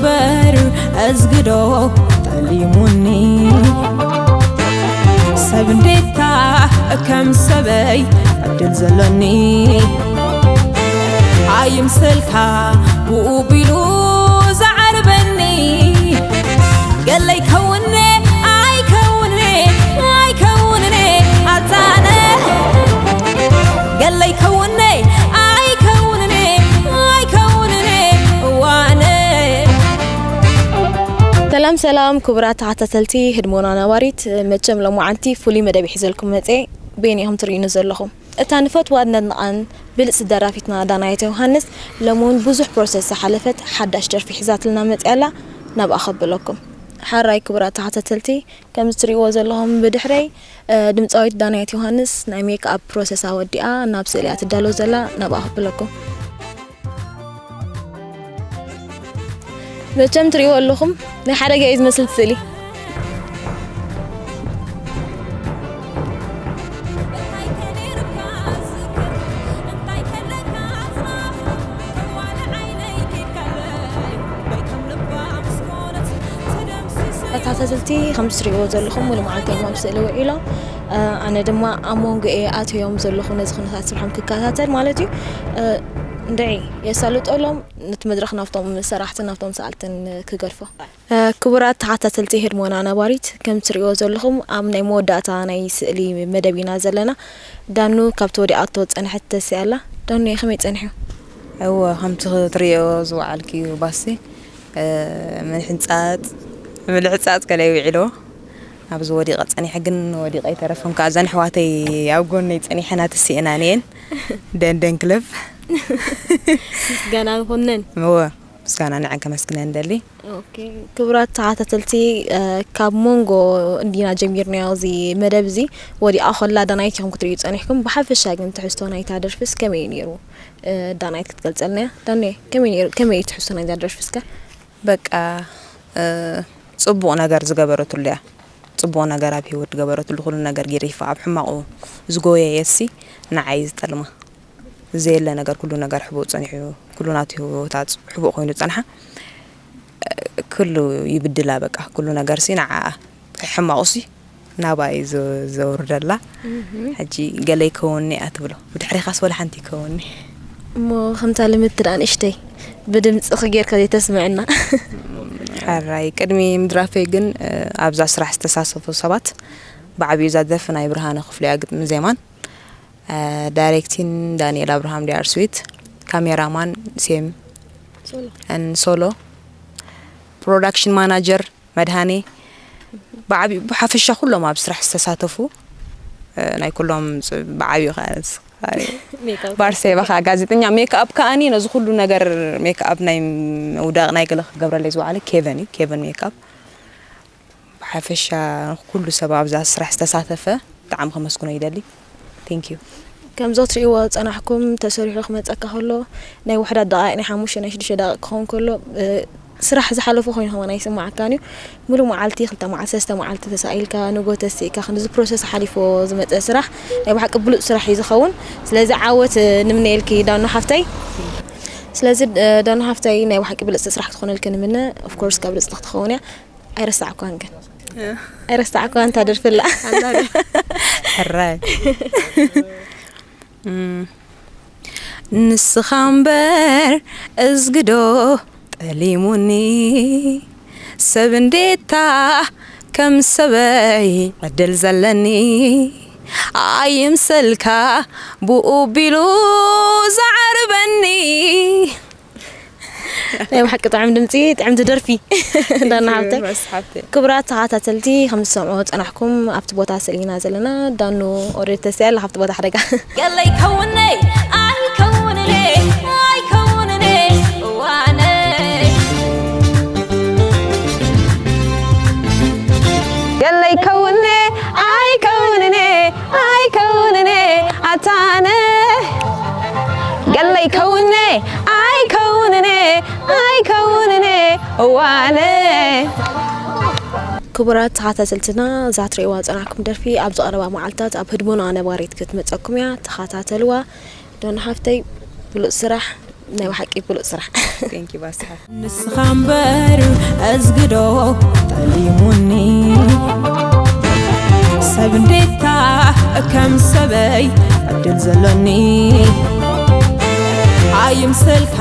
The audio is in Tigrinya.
በር እዝግዶ ጠሊሙኒ ሰብ እንዴታ ከም ሰበይ ዕድል ዘሎኒ ኣይምሰልካ ብኡ ቢሉ ዝዓርበኒ ገለይ ከውነ ኣይከውነ ኣይከውነ ኣታነ ገለይ ከውነ ኣይከውነ ኣይከውነ እዋነ ሰላም ሰላም ክቡራት ተኸታተልቲ ህድሞና ነባሪት፣ መቸም ሎማዓንቲ ፍሉይ መደብ ሒዘልኩም መፀ። ቤን ኢኹም ትርእዩኒ ዘለኹም። እታ ንፈትዋ ነድንቓን ብልጽቲ ደራፊትና ዳናይት ዮሃንስ ሎሚ እውን ብዙሕ ፕሮሰስ ዝሓለፈት ሓዳሽ ደርፊ ሒዛትልና መፅያ ኣላ። ናብኣ ከብለኩም። ሓራይ ክቡራት ተኸታተልቲ፣ ከምዚ ትርእይዎ ዘለኹም ብድሕረይ፣ እ፣ ድምፃዊት ዳናይት ዮሃንስ ናይ ሜክ ኣፕ ፕሮሰሳ ወዲኣ ናብ ስእሊ እያ ትዳሎ ዘላ። ናብኣ ከብለኩም። መቸም ትርእይዎ ኣለኹም፣ ናይ ሓደጋ እዩ ዝመስል እቲ ስእሊ። ተኸታተልቲ፣ ከም ትርእይዎ ዘለኹም፣ ሙሉ መዓልቲ እዮም ኣብ ስእሊ ውዒሎም። እ፣ ኣነ ድማ ኣብ መንጎ እየ ኣትዮም ዘለኹ፣ ነዚ ኩነታት ስርሖም ክከታተል ማለት እዩ። እ፣ እንድዒ የሳልጠሎም፣ ነቲ መድረኽ ናብቶም ሰራሕትን ናብቶም ሰኣልትን ክገድፎ። እ፣ ክቡራት ተኸታተልቲ ህድሞና ነባሪት፣ ከም ትርእይዎ ዘለኹም፣ ኣብ ናይ መወዳእታ ናይ ስእሊ መደብ ኢና ዘለና። ዳኑ ካብቲ ወዲኣቶ ዝጸንሐት ተስኢ ኣላ። ዳኑ፣ ከመይ ጸኒሑ? እወ፣ ከምቲ ክትርእዮ ዝወዓልክዮ ባሲ፣ እ፣ ምሕንጻጽ፣ ምልሕጻጽ ገለ ይውዕሎ። ኣብዚ ወዲቐ ጸኒሐ፣ ግን ወዲቐ ኣይተረፍን። ከኣ እዘን ኣሕዋተይ ኣብ ጎነይ ጸኒሐን ኣተሲእናን እየን። ደንደን ክለብ። ምስጋና ይኹነን። እወ፣ ምስጋና ንዐን ከመስግነን እደሊ። ኦኬ፣ ክቡራት ተኸታተልቲ፣ እ፣ ካብ መንጎ እንዲና ጀሚርናዮ እዚ መደብ እዚ፣ ወዲኣ ከላ ዳናይት ኢኹም ክትርእዩ ጸኒሕኩም። ብሓፈሻ ግን ትሕዝቶ ናይታ ደርፍስ ከመይ እዩ ነይሩ? እ፣ ዳናይት ክትገልጸልና እያ። ዳንኤ፣ ከመይ ነይሩ? ከመይ እዩ ትሕዝቶ ናይዛ ደርፊ እስከ? በቃ፣ እ፣ ጽቡቕ ነገር ዝገበረትሉ እያ። ጽቡቕ ነገር ኣብ ህይወት ዝገበረትሉ፣ ኩሉ ነገር ገዲፋ ኣብ ሕማቑ ዝጎየየሲ ንዓይ ዝጠልማ። ዘየለ ነገር፣ ኩሉ ነገር ሕቡእ ጸኒሑ እዩ። ኩሉ ናቱ ህይወታ ጽ-፣ ሕቡእ ኮይኑ ዝጸንሓ። ኩሉ ይብድላ በቃ። ኩሉ ነገርሲ ንዓኣ። ሕማቑሲ ናባይ ዘ-፣ ዘውርደላ። እህ። ሕጂ ገለ ይከውንኒ እያ ትብሎ። ብድሕሬኻስ ወላ ሓንቲ ይከውንኒ። እሞ ከምታ ልምድቲ ደኣ ንእሽተይ ብድምጽኺ ጌርካ ዘይተስምዕና። ሕራይ፣ ቅድሚ ምድራፈይ ግን፣ እ፣ ኣብዛ ስራሕ ዝተሳተፉ ሰባት ብዓብዩ እዛ ደርፊ ናይ ብርሃነ ክፍሉ እያ ግጥምን ዜማን። እ፣ ዳይሬክቲን ዳንኤል ኣብርሃም ዲኣር ስዊት፣ ካሜራማን ሴም ሶሎ። ን ሶሎ፣ ፕሮዳክሽን ማናጀር መድሃኔ፣ ብዓብዩ ብሓፈሻ ኩሎም ኣብ ስራሕ ዝተሳተፉ፣ እ፣ ናይ ኩሎም ፅ-፣ ብዓብዩ ከ-፣ ሜክኣፕ። ባርሴ በኻ ጋዜጠኛ ሜክኣፕ ከኣኒ ነዚ ኩሉ ነገር ሜክኣፕ ናይ ምውዳቕ ናይ ገለ ክገብረለይ ዝወዓለ ኬቨን እዩ። ኬቨን ሜክኣፕ። ብሓፈሻ ኩሉ ሰብ ኣብዛ ስራሕ ዝተሳተፈ ብጣዕሚ ከመስግኖ ይደሊ። Thank you። ከምዚ ትርእይዎ ዝጸናሕኩም ተሰሪሑ ክመጸካ ከሎ ናይ ውሕዳት ደቓይቕ፣ ናይ ሓሙሽተ ናይ ሽዱሽተ ደቓይቕ ክኸውን ከሎ፣ እ፣ ስራሕ ዝሓለፎ ኮይኑ ከማን ኣይስምዓካን እዩ። ሙሉእ መዓልቲ፣ ክልተ መዓልቲ፣ ሰለስተ መዓልቲ ተሳኢልካ፣ ንጎ ተሲእካ፣ ክንድዚ ፕሮሰስ ሓሊፎ ዝመጸ ስራሕ ናይ ብሓቂ ብሉጽ ስራሕ እዩ ዝኸውን። ስለዚ ዓወት፣ እ፣ ንምነየልኪ ዳኑ ሓፍተይ። ስለዚ፣ እ፣ ዳኑ ሓፍተይ ናይ ብሓቂ ብልጽቲ ስራሕ ክትኾነልኪ ንምነ። Of course ካብ ብልጽቲ ክትኸውን እያ። ኣይረሳዕኳን ግን። እ። ኣይረሳዕኳን እታ ደርፍላ። ኣላ ድያ? ሕራይ። እም። ንስኻ እምበር እዝግዶ ጠሊሙኒ፣ ሰብ እንዴታ ከም ሰበይ ዕድል ዘለኒ፣ ኣይምሰልካ ብኡ ቢሉ ዝዓርበኒ። ናይ ብሓቂ ጥዑም ድምጺ፣ ጥዕምቲ ደርፊ። ዳና ሓብተይ። Thank you፣ መስ ሓብተይ። ክቡራት ተኸታተልቲ፣ ከም ዝሰምዑ ጸናሕኩም፣ ኣብቲ ቦታ ስእሊ ኢና ዘለና። ዳኑ ኦልሬዲ ተሲኣ ኣላ ካብቲ ቦታ ሓደጋ። ገለይ ከውነይ ኣይከውንነ ኣይከውንነ እዋነይ። ገለይ ከውነ ኣይከውንነ ኣይከውንነ ኣታነ። ገለይ ከውነ ኣይከውንነ ኣይከውንነ እዋነ። ክቡራት ተኸታተልትና፣ እዛ ትርእይዋ ዝጸናሕኩም ደርፊ ኣብ ዝቐረባ መዓልታት ኣብ ህድሞና ነባሪት ክትመጸኩም እያ። ተኸታተልዋ። ዶና ሓፍተይ፣ ብሉጽ ስራሕ። ናይ ብሓቂ ብሉፅ ስራሕ። Thank you ባስሓ። ንስኻ እምበር እዝግዶ ጠሊሙኒ ሰብ እንዴታ ከም ሰበይ ዕድል ዘሎኒ ኣይምሰልካ